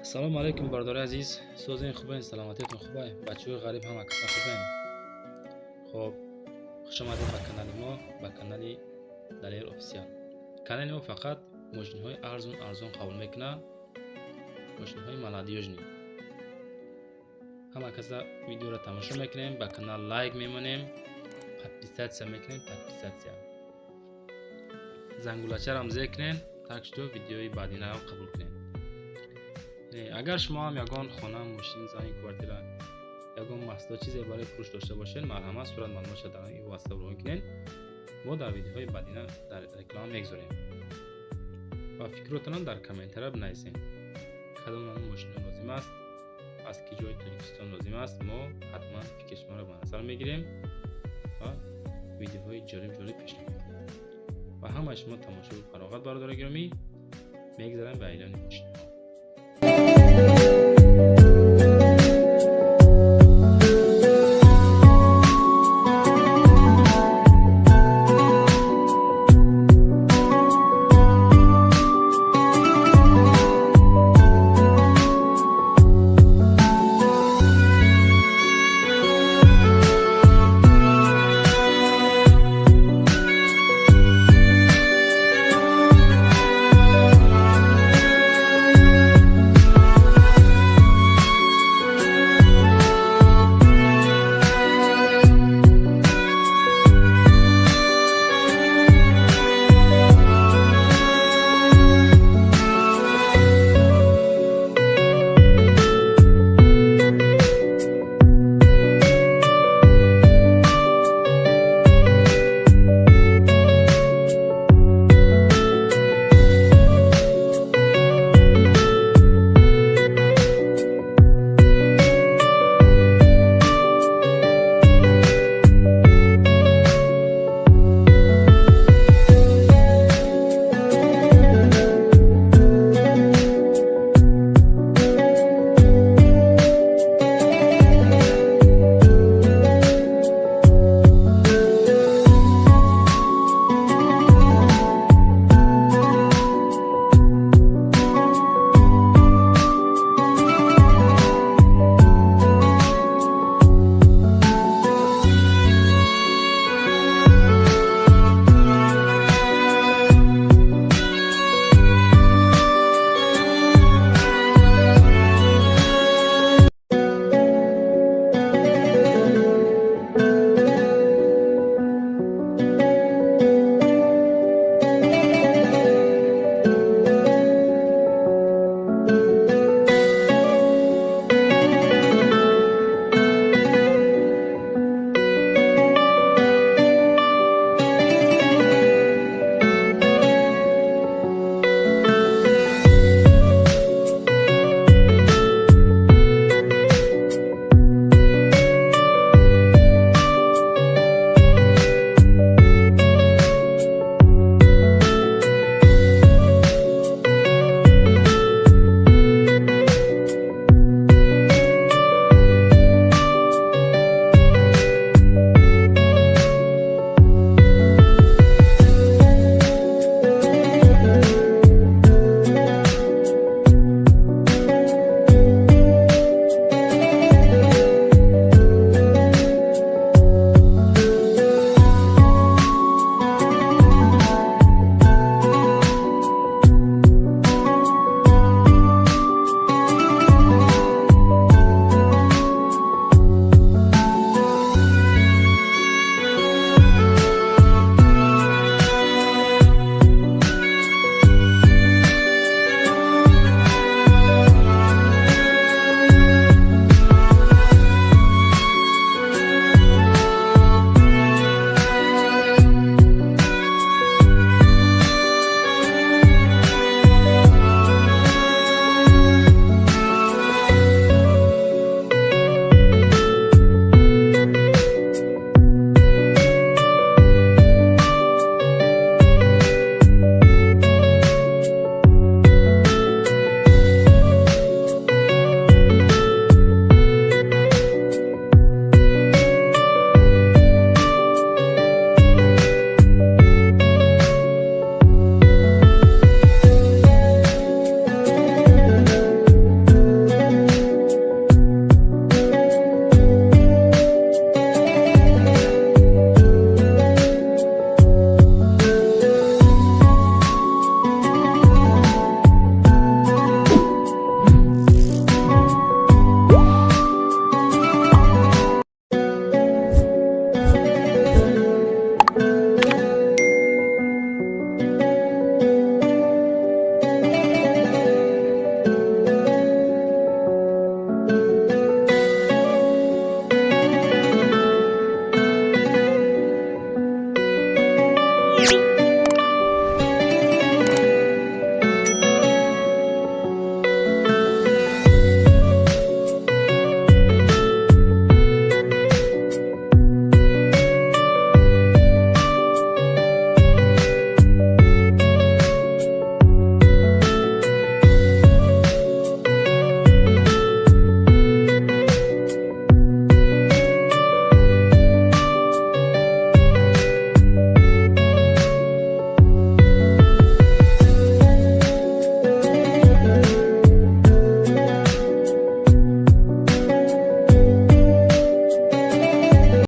Салому алейкум, бародари азиз, созен, хубен, саломатиятон хубай, бачаҳои ғариб ҳама каса хубен. Хоб, хушомадед ба канали мо, ба канали Далер Офисиал. Канали мо фақат мошинҳои арзон арзон қабул мекунад, мошинҳои молодёжный. Ҳама каса видеоро тамошо мекунем, ба канал лайк мемонем, подписаться мекунем, подписаться. Зангулачарам зер кунем, так что видеои баъдинаам қабул кунем. Агар шумо ҳам ягон хона, мошин, замин, квартира, ягон маҳсулот, чизе барои фурӯш дошта бошед, марҳамат, сурат маълумотша дар ин ватсап равон кунед. Мо дар видеоҳои баъдина дар реклама мегузорем ва фикротонам дар комментария бинависед, кадом намуд мошино лозим аст, аз ки ҷои Тоҷикистон лозим аст. Мо ҳатман фикри шуморо ба назар мегирем ва видеоҳои ҷолиб ҷолиб пешниҳод мекунем. Ва ҳамаи шумо тамошои фароғат, бародари гиромӣ. Мегзарем ба эълони мошина.